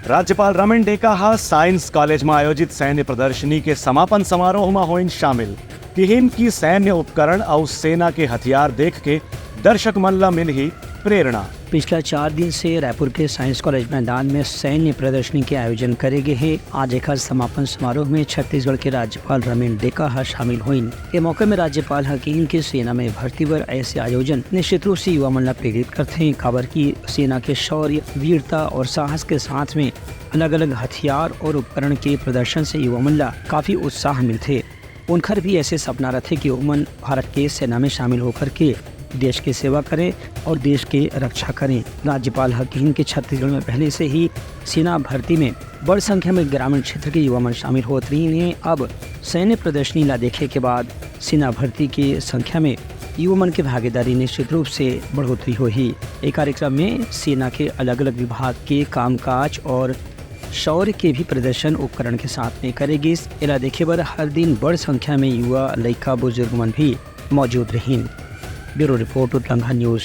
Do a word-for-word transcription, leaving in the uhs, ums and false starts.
राज्यपाल रमेन डेका ह science college म आयोजित सैन्य प्रदर्शनी के समापन समारोह म होइन शामिल। किहिन कि सैन्य उपकरण अउ सेना के हथियार देख के दर्शक मन ल मिलही प्रेरणा। पिछला चार दिन से रायपुर के साइंस कॉलेज मैदान में सैन्य प्रदर्शनी के आयोजन करे गे हे। आज एखर समापन समारोह में छत्तीसगढ़ के राज्यपाल रमेन डेका ह शामिल होइन। ए मौके में राज्यपाल ह किहिन कि सेना में भर्ती बर ऐसे आयोजन निश्चित रूप से युवा मन ला प्रेरित करथे, काबर कि सेना के शौर्य, वीरता और साहस के साथ में अलग-अलग हथियार और उपकरण के प्रदर्शन से युवा मन ला काफी उत्साह मिलथे। उनखर भी ऐसे सपना रथे कि ओमन भारत के सेना में शामिल होकर के देश के सेवा करें और देश के रक्षा करें। राज्यपाल ह किहिन कि छत्तीसगढ़ में पहले से ही सेना भर्ती में बड़ संख्या में ग्रामीण क्षेत्र के युवा मन शामिल होत रहिन हे। अब सैन्य प्रदर्शनी ला देखे के बाद सेना भर्ती के संख्या में युवा मन के भागीदारी निश्चित रूप से बढ़ोतरी होही। ए कार्यक्रम में सेना के अलग-अलग विभाग के कामकाज और शौर्य के भी प्रदर्शन उपकरण के साथ में करे गिस। एला देखे बर हर दिन बड़ संख्या में युवा, लइका, बुजुर्ग मन भी मौजूद रहिन। ब्यूरो रिपोर्ट, उतलंघा न्यूज।